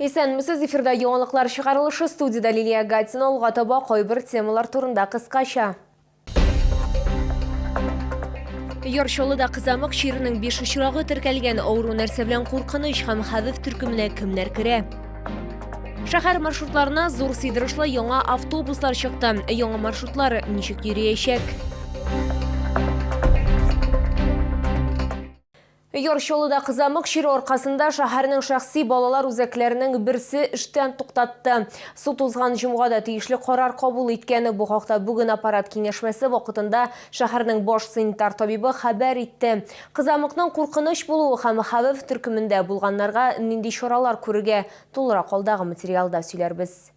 Исәнмесез, эфирда яңалыклар чыгарылышы, студиядә Лилия Гатина, алга таба кайбер темалар турында кыскача. Яр Чаллыда кызамык чиренең 5 очрагы теркәлгән. Авыру нәрсә белән куркыныч һәм хәвеф төркеменә кемнәр керә? Шәһәр маршрутларына зур сыйдырышлы яңа автобуслар чыкты. Яңа маршрутлар ничек йөриячәк? Яр Чаллыда кызамык чире аркасында шәһәрнең шәхси балалар үзәкләренең берсе эштән туктатты. Суд узган җомгада тиешле карар кабул иткән. Бу хакта бүген аппарат киңәшмәсе вакытында шәһәрнең баш санитар табибы хәбәр итте. Кызамыкның куркыныч булуы һәм хәвеф төркемендә булганнарга нинди чаралар күрергә, тулырак алдагы материалда сөйләрбез.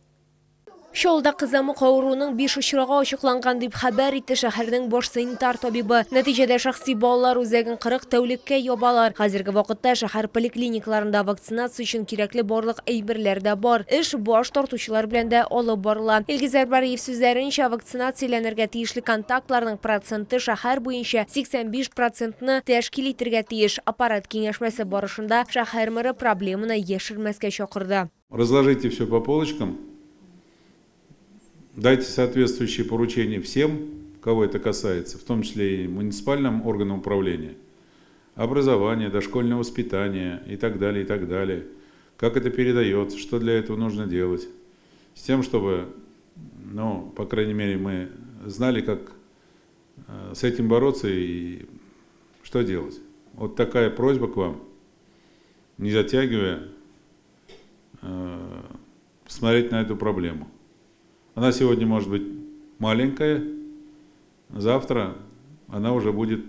Чаллыда кызамык авыруының биш очрагы ачыкланган, дип хәбәр итте шәһәрнең баш санитар табибы. Нәтиҗәдә шәхси балалар үзәген 40 тәүлеккә ябалар. Хәзерге вакытта шәһәр поликлиникаларында вакцинация өчен кирәкле барлык әйберләр дә бар. Эш баш тартучылар белән дә алып барыла. Илгизәр Бариев сүзләренчә, вакцинацияләнергә тиешле контактларның проценты шәһәр буенча 85 процентны тәшкил итергә тиеш. Аппарат киңәшмәсе барышында шәһәр мэры проблеманы яшермәскә чакырды. Разложите все по полочкам, дайте соответствующие поручения всем, кого это касается, в том числе и муниципальным органам управления, образование, дошкольное воспитание и так далее, и так далее. Как это передается, что для этого нужно делать. С тем, чтобы, ну, по крайней мере, мы знали, как э, с этим бороться и что делать. Вот такая просьба к вам, не затягивая, Э, посмотреть на эту проблему. Она сегодня может быть маленькая, завтра она уже будет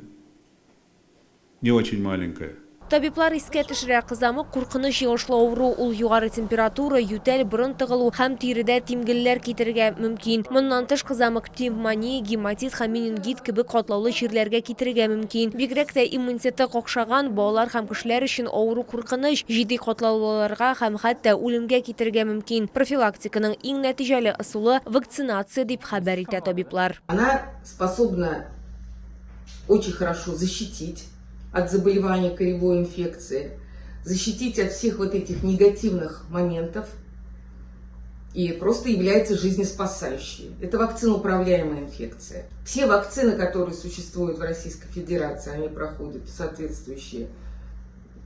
не очень маленькая. Табиблар искә төшерә, кызамык куркыныч йогышлы авыру, ул югары температура, ютәл, борын тыгылу һәм тиредә тимгелләр китерергә мөмкин. Моннан тыш, кызамык пневмония, гематит һәм менингит кебек катлаулы чирләргә китерергә мөмкин. Бигрәк тә иммунитеты какшаган балалар һәм кешеләр өчен авыру куркыныч, җитди катлаулыларга һәм хәтта үлемгә китерергә мөмкин. Профилактиканың иң нәтиҗәле ысулы, вакцинация, дип хәбәр итә табиблар. Она способна очень хорошо защитить от заболевания коревой инфекции, защитить от всех вот этих негативных моментов и просто является жизнеспасающей. Это вакцина управляемая инфекция. Все вакцины, которые существуют в Российской Федерации, они проходят соответствующие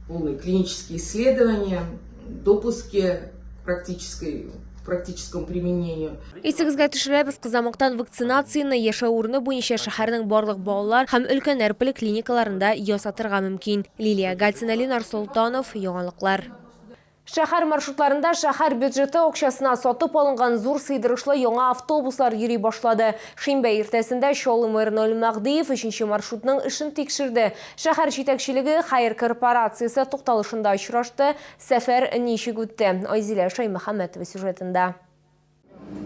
полные клинические исследования, допуски к практической к практическому применению. Исегезгә төшерәбез, кызамыктан вакцинацияне яшәү урыны буенча шәһәрнең барлык балалар һәм өлкәннәр поликлиникаларында ясатырга мөмкин. Лилия Гатина, Ленар Солтанов, Яңалыклар. Шәһәр маршрутларында шәһәр бюджеты акчасына сатып алынган зур сыйдырышлы яңа автобуслар йөри башлады. Шимбә иртәсендә Чаллы мэры Наил Мәһдиев өченче маршрутның эшен тикшерде. Шәһәр җитәкчелеге Хәер корпорациясе тукталышында очрашты. Сәфәр ничек үтте? Айзилә Шәймөхәммәтова сюжетында.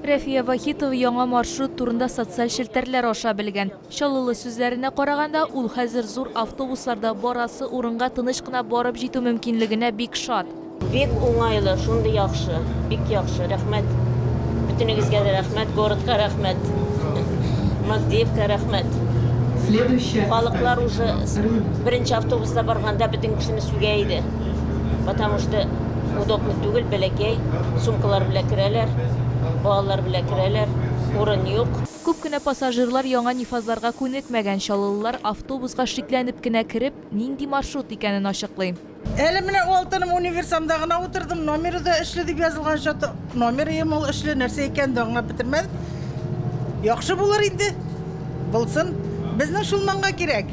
Рәфия Вахитова яңа маршрут турында социаль челтәрләр аша белгән. Чаллылы сүзләренә караганда, ул хәзер зур автобусларда барасы урынга тыныч кына барып җитү мөмкинлегенә бик шат. Бик уңайлы, шундый яхшы, бик яхшы, рәхмәт. Бөтенегезгә дә рәхмәт, городка рәхмәт, Магдеевка рәхмәт. Халыклар уже беренче автобуста барганда бөтен кешене сүгә иде. Потому что удобно түгел, бәләкәй, сумкалар белән керәләр, балалар белән керәләр, урын юк. Күп кенә пассажирлар яңа нифазларга күнекмәгән, чаллылылар автобуска шикләнеп кенә кереп, нинди маршрут икәнен ачыклый. Әле менә алтыным универсамда гына утырдым, номеры да өчле дип язылган чаты, номерыем ул өчле, нәрсә икәнен дә аңлап бетермәдем. Яхшы булыр инде, булсын. Безнең Чулманга кирәк.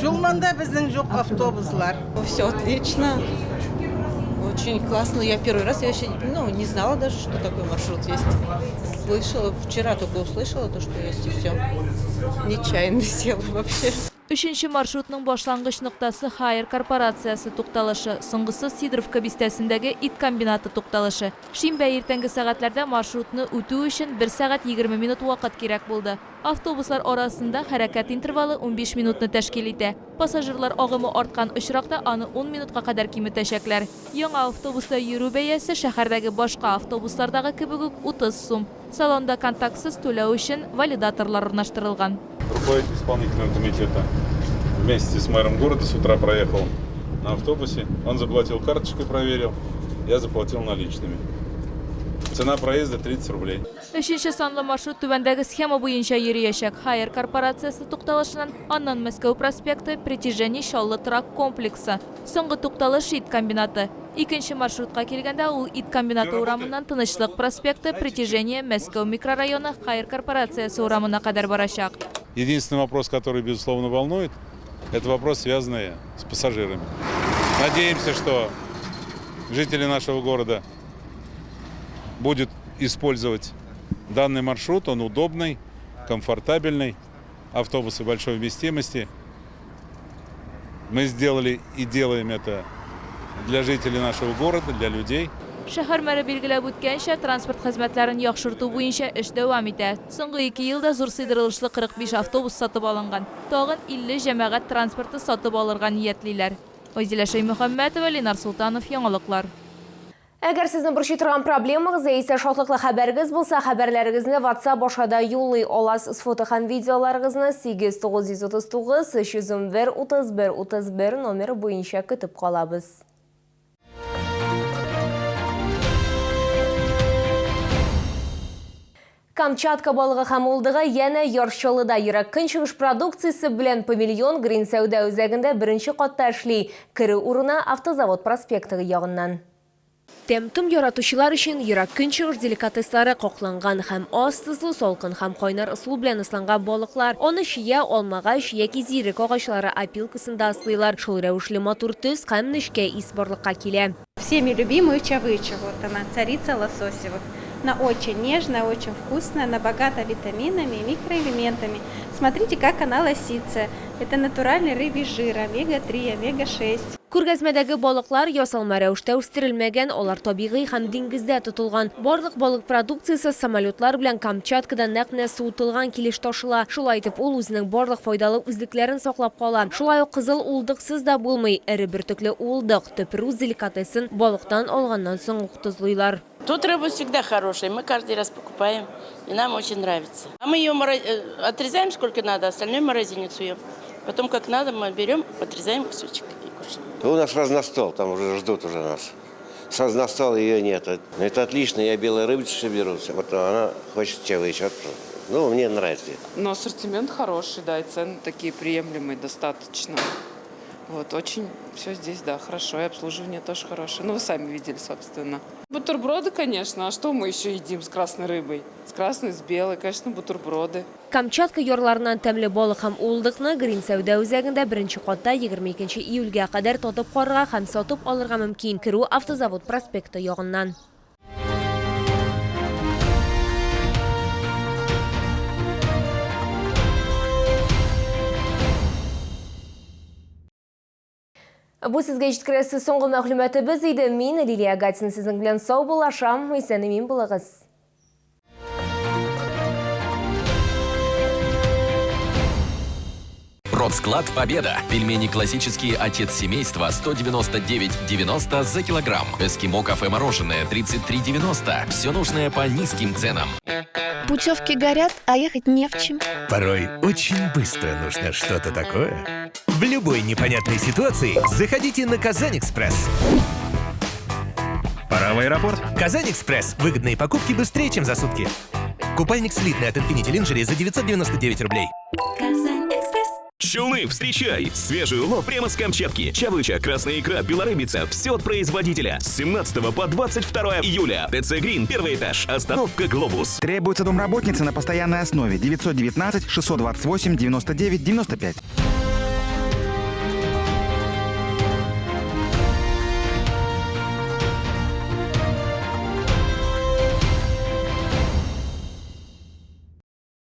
Чулманда безнең юк автобуслар. Все отлично, очень классно. Я первый раз, я вообще, ну, не знала даже, что такой маршрут есть. Слышала, вчера только услышала то, что есть, и все. Нечаянно села вообще. Өченче маршрутның башлангыч ноктасы Хайер корпорациясе тукталышы, соңгысы Сидоровка бистәсендәге ит комбинаты тукталышы. Шимбә иртәнге сәгатьләрдә маршрутны үтү өчен бер сәгать 20 минут вакыт кирәк булды. Автобуслар арасында хәрәкәт интервалы 15 минутны тәшкил итә. Пассажирлар агымы арткан очракта аны ун минутка кадәр киметәчәкләр. Яңа автобуста йөрү бәясе шәһәрдәге башка автобуслардагы кебек үк 30 сум. Салонда контактсыз түләү өчен валидаторлар урнаштырылган. Руководитель исполнительного комитета вместе с мэром города с утра проехал на автобусе. Он заплатил карточкой, проверил. Я заплатил наличными. Цена проезда 30 рублей. Өченче санлы маршрут түбәндәге схема буенча йөриячәк. Хайер корпорациясе тукталышыннан, аннан Мәскәү проспекты, Притяжение Чаллы торак комплексы. Соңгы тукталыш ит комбинаты. Икенче маршрутка килгәндә, ул ит комбинаты урамыннан Тынычлык проспекты, Притяжение, Мәскәү микрорайоны, Хайер корпорациясе урамына кадәр барачак. Единственный вопрос, который, безусловно, волнует, это вопрос, связанный с пассажирами. Надеемся, что жители нашего города будут использовать данный маршрут. Он удобный, комфортабельный, автобусы большой вместимости. Мы сделали и делаем это для жителей нашего города, для людей. Шәһәр мэры билгеләп үткәнчә, транспорт хезмәтләрен яхшырту буенча эш дәвам итә. Соңгы ике елда зур сыйдырылышлы 45 автобус сатып алынган. Тагын 50 җәмәгать транспорты сатып алырга ниятлиләр. Айзилә Шәймөхәммәтова, Ленар Солтанов, Яңалыклар. Әгәр сезне борчый торган проблемагыз яисә шатлыклы хәбәрегез булса, хәбәрләрегезне WhatsApp аша да юллый аласыз. Фото һәм видеоларыгызны 8 939 311 31 31 номеры буенча көтеп калабыз. Камчатка балыгы һәм уылдыгы янә Яр Чаллыда ерак көнчыгыш продукциясе белән павильон Грин сәүдә үзәгендә беренче катта эшли. Керү урыны Автозавод проспекты ягыннан. Тәм-том яратучылар өчен Ерак Көнчыгыш деликатеслары какланган һәм аз тозлы, салкын һәм кайнар ысул белән ысланган балыклар. Аны чия, алмагач яки зирек агачлары опилкасында ыслыйлар. Шул рәвешле матур төс һәм нечкә ис барлыкка килә. Всеми любимую чавычу, вот она, царица лососевых. Она очень нежная, очень вкусная, она богата витаминами и микроэлементами. Смотрите, как она лосится. Это натуральный рыбий жир, омега-3, омега-6. Күргәзмәдәге балыклар ясалма рәвештә үстерелмәгән, алар табигый һәм диңгездә тотылган. Барлык балык продукциясе самолетлар белән Камчаткадан нәкъ менә суытылган килеш ташыла. Шулай итеп, ул үзенең барлык файдалы үзлекләрен саклап кала. Шулай ук кызыл уылдыксыз да булмый. Эре бөртекле уылдык, төп рус деликатесын балыктан алганнан соң ук тозлыйлар. Тут рыба всегда хорошая, мы каждый раз покупаем, и нам очень нравится. А мы ее отрезаем сколько надо, остальное в морозильницу ее. Потом как надо мы берем, отрезаем кусочек и кушаем. У нас сразу на стол, там уже ждут уже нас. Сразу на стол ее нет. Это отлично, я белую рыбу все беру. Вот она хочет чавычу. Ну, мне нравится. Но ассортимент хороший, да, и цены такие приемлемые достаточно. Вот, очень все здесь, да, хорошо, и обслуживание тоже хорошее. Ну, вы сами видели, собственно. Бутерброды, конечно, а что мы еще едим с красной рыбой? С красной, с белой, конечно, бутерброды. Камчатка ярларыннан тәмле балык һәм уылдыкны Грин сәүдә үзәгендә беренче катта 22 июльгә кадәр татып карарга һәм сатып алырга мөмкин. Керү Автозавод проспекты ягыннан. Бу сезгә җиткерәсе соңгы мәгълүматыбыз иде. Мин, Лилия Гатина, сезнең белән саубуллашам. Исән-имин булыгыз. Продсклад «Победа». Пельмени классические «Отец семейства» 199,90 за килограмм. Эскимо кафе мороженое 33,90. Все нужное по низким ценам. Путевки горят, а ехать не в чем. Порой очень быстро нужно что-то такое. В любой непонятной ситуации заходите на Казань-Экспресс. Пора в аэропорт. Казань-Экспресс. Выгодные покупки быстрее, чем за сутки. Купальник слитный от Infinity Lingerie за 999 рублей. Челны, встречай! Свежий улов прямо с Камчатки. Чавыча, красная икра, белорыбица. Все от производителя. С 17 по 22 июля. ТЦ Грин, первый этаж. Остановка Глобус. Требуется домработница на постоянной основе. 919 628 99 95.